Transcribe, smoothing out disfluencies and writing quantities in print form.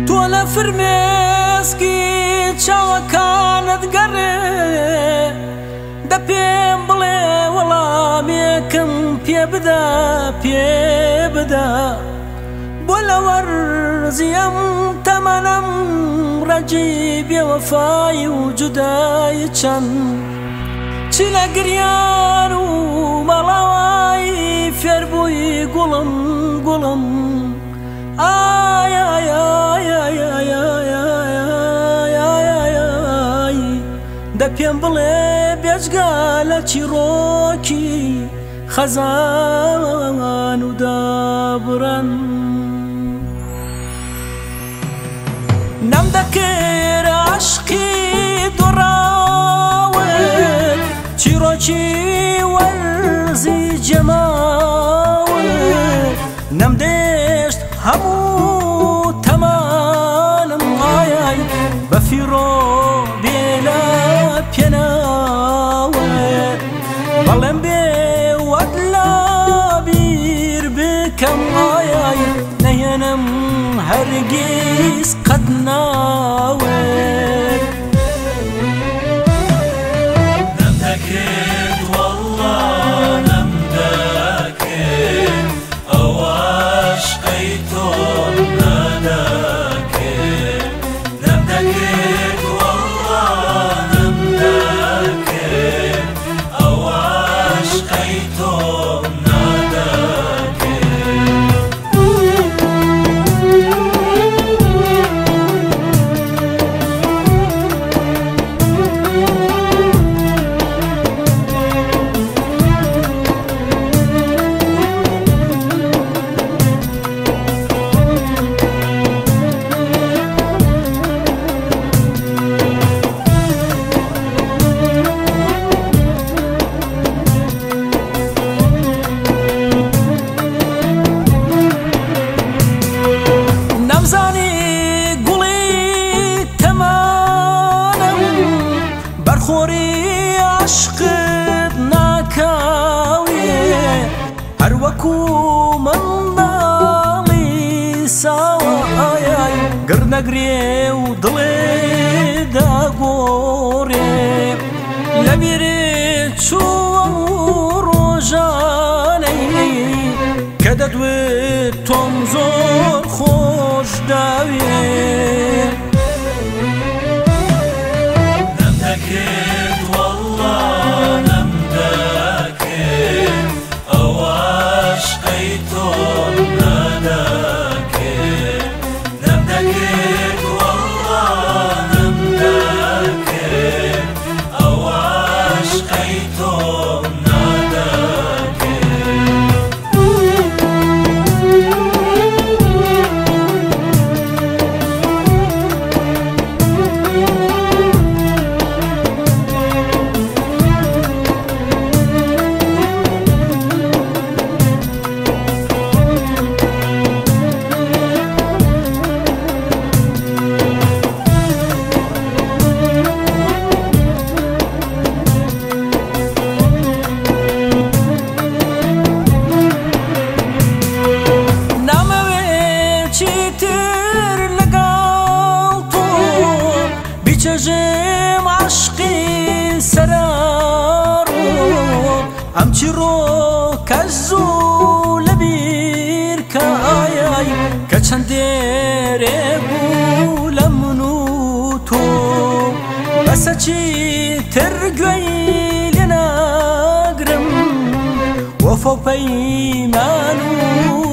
تۆ لە فرمێسکی چاوەکانت گەڕێ دە پێم بڵێ وەڵامێکم پێ بدە پێ بدە بۆ لە وەرزی ئەم تەمەنەم ڕەنجی بێوەفای و جودای چەند چی لە گریان و ماڵاوایی فێربووی گوڵم گوڵم ئای ئای ئای ئای ئای ئای ئای ئای ئای ئای دە پێم بڵێ بێجگە لە چیڕۆکی خەزان و دابڕان نەمدەکرد عەشقی دۆڕاوت چیڕۆکی وەرزی جەماوت نەمدێشت هەموو تەمانم ئایای بەفیڕۆ بێ لە پێناوت بەڵێم بێ وەت لە بیر بکەم ئایای نەهێنم هەرگیز قەت ناوت. نەمدەکرد وەڵڵا نەمدەکرد ئەو عەشقەی تۆم نەدەکرد نەمدەکرد وەڵڵا نەمدەکرد ئەو عەشقەی تۆم نەدەکرد. نەمزانی گوڵی تەمانم بەرخۆری عەشقت ناکاوێ هەروەکو منداڵی ساوە ئایای گڕ نەگرێ و دڵێ داگۆڕێ لەبیرت چووە و ڕۆژانەی کە دەدوت تۆم زۆر خۆش داوێ. نەمدەکرد وەڵڵا نەمدەکرد ئەو عەشقەی تۆم نەدەکرد نەمدەکرد وەڵڵا نەمدەکرد ئەو عەشقەی تۆم نەدەکرد. نامەوێ چیتر لەگەڵ تۆ بیچەژێم عەشقی سەرەڕۆ ئەم چیڕۆکە زوو لەبیر کە ئایای کە چەند دێرێ بوو لە من و تۆ بەسە چیتر گوێی لێ ناگرم وەفا و پەیمان و